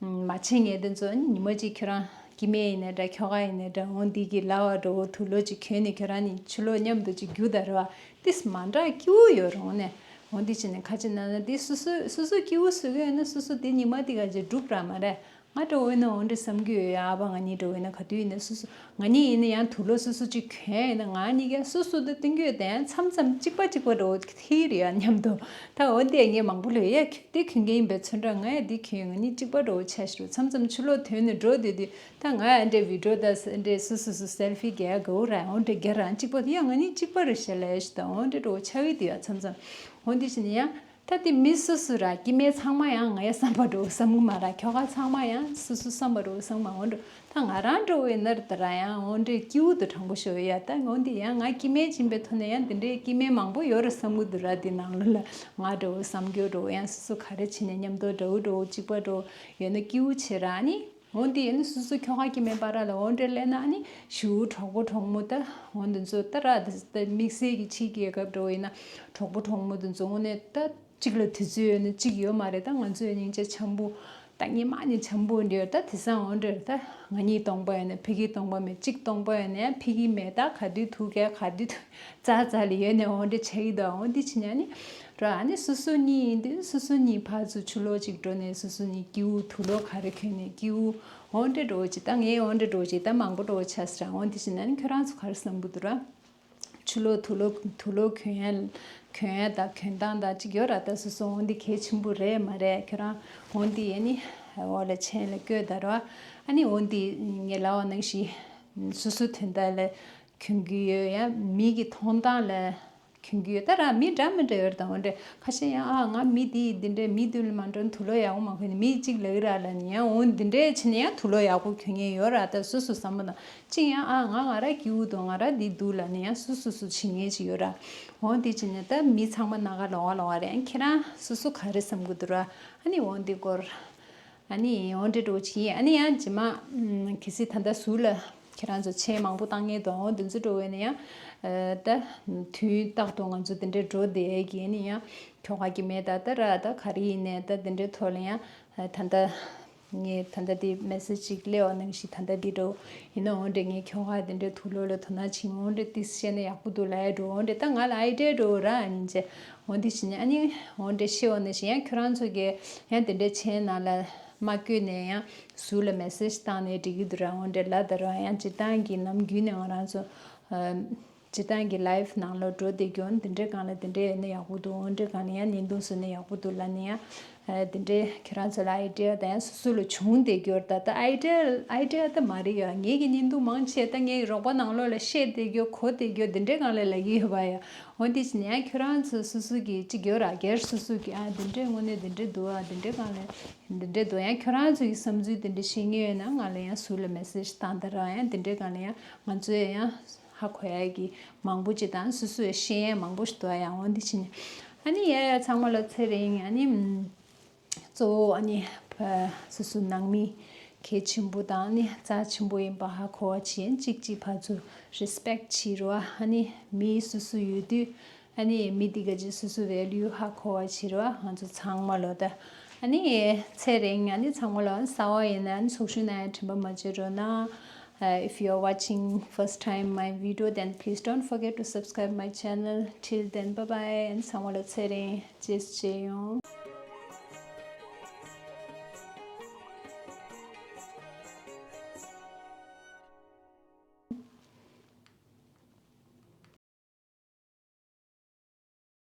མ་བྱེད་མཁན་དེ་ཚོ་ཨ་ནི་ཉི་མ་གཅིག་ཁྱོད་རང་སྐྱེ་དམན་ཡིན་ནའི་འདྲ་ཁྱོ་ག་ཡིན་ནའི་འདྲ། འོ་འདི་གི་ལབ་པ་འགྲོ་དུག་ལོག་ཅིག་གྱོན་ནས་ཁྱོད་རང་ནི་ཕྱི་ལོགས་མཉམ་དུ་ཅིག་རྒྱུག་ད་ར་བ། ཏིས་མ་འདྲ་སྐྱིད་པོ་ཡོད་རུང་ནས། འོ་འདི་བྱས་ནས་ཁ་ཆེ་ན་ན་འདི་སོ་སོ་སོ་སོ་སྐྱིད་པོ་བཟོ་གི་ཡོད་ན་སོ་སོ་དེ་ཉི་མ་དེ་ག་ཅིག་འགྲུབ་ར་མ་རེད། ང་འདྲ་བོ་ཡིན་ན་འོ་འདྲ་བསམ་གྱི་ཡོད་ཡ། ཨ་ཕ་ང་གཉིས་འདྲ་བོ་ཡིན་ན་ག་དུས་ཡིན་ན་སོ་སོ་ང་གཉིས་ཡིན་ན་ཡང་དུག་ལོག་སོ་སོ་ཅིག་གྱོན་ཡིན་ན་ང་གཉིས་ཀ་སོ་སོ་དེ་སྟོན་གྱི་ཡོད། དེ་ཡང་མཚམས་མཚམས་གཅིག་པ་གཅིག་པ་འདྲ་བོ་ཐིག་རེད་ཡ་མཉམ་དུ། ད་འོ་འདི་ངས་མང་པོ་ལབ་ཡ། ཁྱོད་དེ་གྱོན་མཁན་ཡིན་པའི་ཚོན་ཁྲ་ང་ཡ་འདི་གྱོན། ང་གཉིས་གཅིག་པ་འདྲ་བོ་ཆགས་ཤི་རུ་མཚམས་མཚམས་ཕྱི་ལོགས་ཐོན་ནས་འགྲོ་བསྡད་དུས། ད་ང་ཡང་འདྲ་བི་ཌིའོ་དང་འདྲ་སོ་སོ་སོ་སེལ་ཕི་རྒྱག་དགའ་བོ་ར། འོ་འདྲ་རྒྱ་རང་གཅིག་པ་དེ་ཡང་ང་གཉིས་གཅིག་པ་རེད་ཤག་ལབ་ཞིག་དང་འོ་འདྲ་འགྲོ་ཆགས་ཡོད་དེ་ཡ་མཚམས་མཚམས། འོ་འདི་བྱས་ནས་ཡང་ད་དེ་མི་སོ་སོ་ར་སྐྱེ་དམན་ཚང་མ་ཡང་ང་ཡ་བསམ་པ་འགྲོ་བསམ་གི་མ་ར། ཁྱོ་ག་ཚང་མ་ཡང་སོ་སོ་བསམ་པ་འགྲོ་བསམ་གི་མ། འོ་འགྲོ་ད་ང་རང་འགྲོ་བའི་ནར་ད་ར་ཡང་འོ་འདྲའི་སྐྱིད་པོ་དུ་དྲང་པོ་ཤོད་ཡ། ད་འོ་འདི་ཡང་ང་སྐྱེ་དམན་ཡིན་པའི་ཐོག་ནས་ཡང་འདི་འདྲའི་སྐྱེ་དམན་མང་པོ་ཡོད་ར་བསམ་གི་འདུག་ར། དེ་ནང་ལོགས་ལ་ང་འགྲོ་བསམ་རྒྱུ་འགྲོ་ཡང་སོ་སོ་ག་རེ་བྱས་ནས་མཉམ་དུ་འགྲོ་འགྲོ་གཅིག་པ་འགྲོ་ཡོད་ན་སྐྱིད་པོ་བྱེད་ར་ནི། འོན་ཏེ་ཡིན་སོ་སོ་ཁྱོ་ག་སྐྱེ་དམན་བར་ལ་འོ་འདྲ་ལས་ན་ནི་ཞུ་གྲོགས་པོ་གྲོགས་མོ་ད་འོ་འདི་ཚོ་ད་ར་ད་དམིགས་བསལ་གྱི་ཕྱི་རྒྱལ་ཁབ་འགྲོ་ཡིན་ན་གྲོགས་པོ་གྲོགས་མོ་འདི་ཚོ་དངོས་གནས་ད་གཅིག་ལ་དུས་ཚོད་ཡོད་ན་གཅིག་ཡོད་མ་རེད། ད་ང་ཚོའི་སྙིང་རྗེ་འཆམ་པོ་ད་ཉི་མ་ནི་འཆམ་པོ་འདྲ་ཡོད། ད་དེང་སང་འོ་འདྲ་ད་ང་གཉིས་སྟོང་པ་ཡོད་ན་ཕ་གི་སྟོང་པ་མེད། གཅིག་སྟོང་པ་ཡོད་ན་ཡང་ཕ་གི་མེད། ད་ག་དུས་ཐུག་གས་ག་དུས་ཐུག་རྩ་རྩ་ལ་ཡོད་ནས་འོ་འདྲ་ཆགས་ཀྱི་འདུག་འོ་འདི་ཕྱིན་ཡང་ནི་འགྲོ་ཨ་ནི་སོ་སོ་གཉིས་ཡིན་དུས་སོ་སོ་གཉིས་ཕར་ཚུར་ཕྱི་ལོགས་ཅིག་འགྲོ་ནས་སོ་སོ་གཉིས་སྐྱིད་པོ་དུག་ལོག་ག་རེ་གྱོན་ནས་སྐྱིད་པོ་འོ་འདྲ་འགྲོ་ཅིག་ད་ངས་འོ་འདྲ་འགྲོ་ཅིག་ད་མང་པོ་འགྲོ་ཆགས་སི་ར། འོ་འདི་ཕྱིན་ཡང་ནི་ཁྱོད་རང་ཚོ་ག་རེ་བསམ་གྱི་འདུག་ར། ཕྱི་ལོགས་དུག་ལོག་དུག་ལོག་གྱོན་ཡ་གྱོན་ཡ་དང་གྱོན་སྟངས་དང་ཅིག་ཡོད་ར། ད་སོ་སོ་འོ་འདི་གལ་ཆེན་པོ་རེད་མ་རེད། ཁྱོད་རང་འོ་འདི་ཡ་ནི་འོ་ལ་ཆེན་ལ་བསྐོས་ད་ར། ཨ་ནི་འོ་འདི་ངས་ལབ་པ་ནང་བཞིན་སོ་སོ་དོན་དག་ལ་གྱོན་གྱི་ཡོད་ཡ། མི་གི་མཐོང་སྟངས་ལ་གྱོན་གྱི་ཡོད། ད་ར་མི་འདྲ་མི་འདྲ་ཡོད་རེད། ད་འོ་འདྲ་ཁ་ཤས་ཡང་ཨ་ང་མི་འདི་འདི་འདྲའི་མི་འདི་ལ་མ་འགྲོ་ན་དུག་ལོག་ཡག་པོ་མ་གྱོན་ནས་མི་གཅིག་ལབ་ཀྱི་ར་ལབ་ནས་ཡང་འོ་འདི་འདྲའི་བྱས་ནས་ཡང་དུག་ལོག་ཡག་པོ་གྱོན་མཁན་ཡོད་ར། ད་སོ་སོ་བསམ་པ་དང་གཅིག་ཡང་ཨ་ང་ང་ར་སྐྱིད་པོ་འདུག་ང་ར་འདི་འདུག་ལབ་ནས་ཡང་སོ་སོ་སོ་བྱེད་མཁན་ཅིག་ཡོད་ར། འོ་འདི་བྱས་ནས་ད་མི་ཚང་མ་སྣ་ཁ་ལོགས་ཀ་ལོགས་ཀ་རེད། ཨ་ཁྱེད་རང་སོ་སོ་ག་རེ་བསམ་གྱི་འདུག་ར། ཨ་ནི་འོ་འདི་སྐོར། ཨ་ནི་འོ་འདྲ་འགྲོ་བྱེད་ཡིན། ཨ་ནི་ཡང་རྗེས་མ་ཨམ་གལ་སྲིད་ད་ལྟ་ཟུར་ལ་ཁྱེད་རང་ཚོ་མཆན་མང་པོ་བཏང་མཁན་འདུག་འོ་འདི་ཚོ་འགྲོ་བས་ན་ཡང་ཨ་ད་དུས་རྟག་ཏུ་ང་ཚོ་འདི་འདྲ་འགྲོ་བསྡད་ཡས་ཀྱི་ཨ་ནི་ཡང་ཁྱོ་ག་གི་མེད་ད་ད་ར་ད་ག་རེ་ཡིན་ནའི་ད་འདི་འདྲའི་ཐོག་ལ་ཡང་ཨ་ད་ལྟ་ངས་ད་ལྟ་འདི་མེ་སེ་ཇི་ཅིག་སླེབས་པ་ནང་བཞིན་ད་ལྟ་འདི་འགྲོ་ཡིན་ན་འོ་འདྲ་ངས་ཁྱོ་ག་འདི་འདྲའི་དུག་ལོག་ལ་དོ་སྣང་བྱེད་འོ་འདྲ་ཏིས་བཤད་ན་ཡག་པོ་འདུག་ལབ་ཡས་འགྲོ་འོ་འདྲ་ད་ང་ལ་ཨའི་ཌི་ཡ་འགྲོ་ར་ཨ་ནི་བྱས། འོ་འདི་བྱས་ནས་ཨ་ནི་འོ་འདྲ་ཤེས་པ་ནང་བཞིན་ཡང་ཁྱོད་རང་ཚོ་གིས་ཡང་དེ་འདྲའི་མཆན་ནང་ལ་མ་བཀོད་ནས་ཡང་ཟུར་ལ་མེ་སེ་ཇི་བཏང་ནས་འགྲིག་གི་འདུག་ར། འོ་འདྲ་ལབ་ད་ར་ཡང་སྤྱིར་བཏང་གི་ནམ་རྒྱུན་ནས་ང་རང་ཚོ་ཨ་ སྤྱིར་བཏང་གི་ལའིབ་ནང་ལ་འགྲོ་བསྡད་རྒྱུ་འདི་འདྲའི་སྒང་ལ་འདི་འདྲའི་ཡོད་ན་ཡག་པོ་འདུག་འོ་འདྲའི་སྒང་ལ་ཡང་བརྙན་ཐུང་བཟོས་ན་ཡག་པོ་འདུག་ལབ་ནས་ཡང་འདི་འདྲའི་ཁྱེད་རང་ཚོ་ལ་ཨའི་ཌི་ཡ་དང་ཡང་སོ་སོ་ལ་བྱུང་བསྡད་རྒྱུ་རེད། ད་ད་ཨའི་ཌི་ཡ་ཨའི་ཌི་ཡ་ད་མ་རེད་ཡ། ངེད་ཀྱི་བརྙན་ཐུང་མང་ཆེ་ད་ངའི་རོགས་པ་ནང་ལོགས་ལ་བཤད་བསྡད་རྒྱུ་གོ་བསྡད་རྒྱུ་འདི་འདྲའི་སྒང་ལ་ལབ་ཀྱི་ཡོད་པ་ཡ། འོ་འདི་བྱས་ནས་ཡང་ཁྱོད་རང་ཚོ་སོ་སོ་གི་ཅིག་ཡོད་ར་སྒེར་སོ་སོ་གི་ཨ་འདི་འདྲའི་དངོས་གནས་འདི་འདྲའི་འདུག་ཨ་འདི་འདྲའི་སྒང་ལ་འདི་འདྲའི་འདུག་ཡང་ཁྱོད་རང་ཚོ་གི་བསམ་ཚུལ་འདི་འདྲ་ཤེས་ཀྱི་ཡོད་ན་ང་ལ་ཡང་ཟུར་ལ་མེ་སེ་ཇི་བཏང་དང་ར། ཡང་འདི་འདྲའི་སྒང་ལ་ཡང་ང་ཚོས་ཡང་ཧ་གོ་ཡ་གི་མང་པོ་ཅིག་དང་སོ་སོས་ཤེས་ཡ་མང་པོ་ཞིག་འདུག་ཡང་འོ་འདི་བྱས་ནས་ཨ་ནི་ཡ་ཡ་ཚང་མ་ལ་ཚེ་རིང་། ཨ་ནི་གཙོ་བོ་ཨ་ནི་སོ་སོ་ནང་མི་གལ་ཆེན་པོ་དང་ཨ་ནི་རྩ་ཆེན་པོ་ཡིན་པ་ཧ་གོ་བ་བྱས། གཅིག་གཅིག་ཕར་ཚུར་རེ་སི་པེག་བྱེད་རོགས། ཨ་ནི་མི་སོ་སོ་ཡོད་དུས་ཨ་ནི་མི་དེ་ག་ཅིག་སོ་སོ་ཝེ་ལུ་ཧ་གོ་བ་བྱེད་རོགས་ང་ཚོ་ཚང་མ་ལོ། ད་ཨ་ནི་ཚེ་རིང་། ཨ་ནི་ཚང་མ་ལོ་གསར་པ་ཡིན་ན་ཨ་ནི་ཚོགས་ཞུགས་གནང་ཡ་དྲན་པ་མ་བརྗེད་རོགས་གནང་། Uh, if you are watching first time my video, then please don't forget to subscribe my channel. Till then, bye bye, and ཚང་མ་ལོ་ཚེ་རིང་། རྗེས་སུ་མཇལ་ཡོང་།